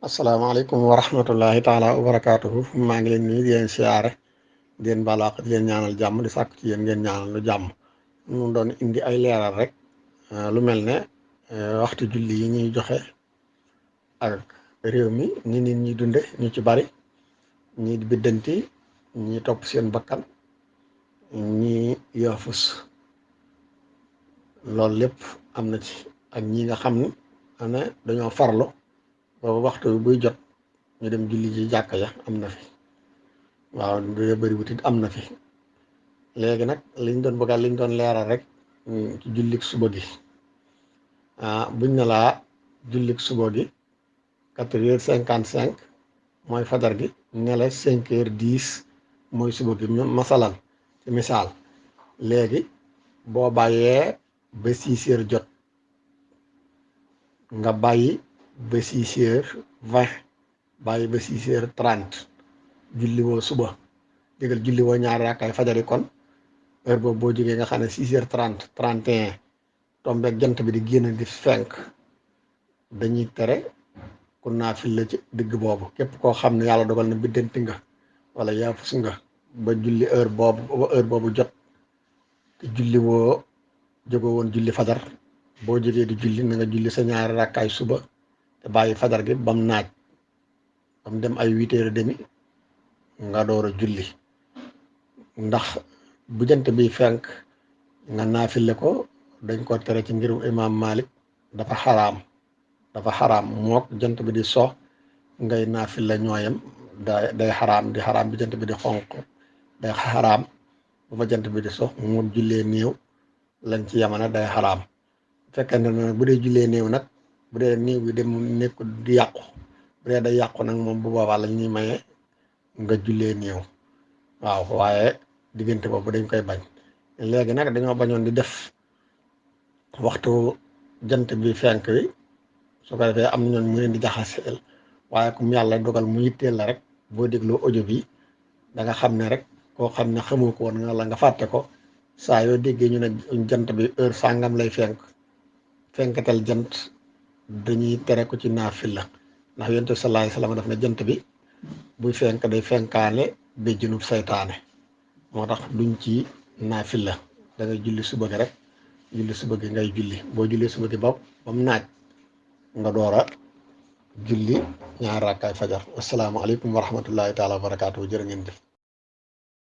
asalaamaaleykum wa rahmatullahi taala wa barakaatuhu maa ngi leen nuyu di leen siyaare di leen balaax di leen ñaanal jàmm di sàkk ci yéen ngeen ñaanal lu jàmm mu doon indi ay leeral rek lu mel ne waxtu julli yi ñuy joxe ak réew mi ni nit ñi dunde ñu ci bari ñi di biddanti ñi topp seen bakkan ñi yaafus loolu lépp am na ci ak ñi nga xam ne dañoo farlu booba waxtu bi buy jot ñu dem julli ji jàkka ya am na fi waaw du bëri wutit am na fi léegi nag liñ doon leeral rek ci jullik suba gi buñ ne laa jullik suba gi 4h55 mooy fajar gi ne la 5h10 mooy suba gi masalan ci misaal léegi boo bàyyee ba 6h jot nga bàyyi ba 6h20 bàyyi ba 6h30 julli woo suba digal julli woo ñaari raakaay fajari kon heure boobu boo jógee nga xam ne 6h30 31 tombeeg jant bi di génn di fenk dañuy tere ku naafil la ci digg boobu képp koo xam ne yàlla dogal na biddanti nga wala yaafus nga ba julli heure boobu jot te julli woo jógoo woon julli fajar boo jógee di julli na nga julli sa ñaari raakaay suba te bàyyi fajar gi bam naaj bam dem ay 8h30 nga door a julli ndax bu jant bi fenk nga naafile ko dañ ko tere ci ngirum imam Malik dafa xaraam mook jant bi di so ngay naafile ñooyam day xaraam di xaraam bi jant bi di xonq day xaraam bu fa jant bi di so moom jullee néew lañ ci yamana day xaraam fekkente ne bu dee jullee néew nag bu dee néew bi dem nekk di yàqu bu dee day yàqu nag moom bu boobaa la ñuy maye nga jullee néew waaw waaye diggante boobu dañ koy bañ léegi nag dañoo bañoon di def waxtu jant bi fenk wi su ko defee am na ñoon mu leen di jaxaseel waaye comme yàlla dogal mu yitteel la rek boo dégloo audio bi da nga xam ne rek koo xam ne xamoo ko woon nga la nga fàtte ko saa yoo déggee ñu ne jant bi heure sàngam lay fenkatal jant dañuy tere ko ci naafila ndax yonent bi sallallahu alayhi wasallam daf ne jant bi buy fenk day fenkaale béjjënub saytaane moo tax duñ ci naafila da ngay julli suba gi rek julli suba gi ngay julli boo julli suba gi ba mu naaj nga door a julli ñaar rakkaay fajar asalaamaaleykum wa rahmatullahi taala wa barakaatu jërë ngeen jëf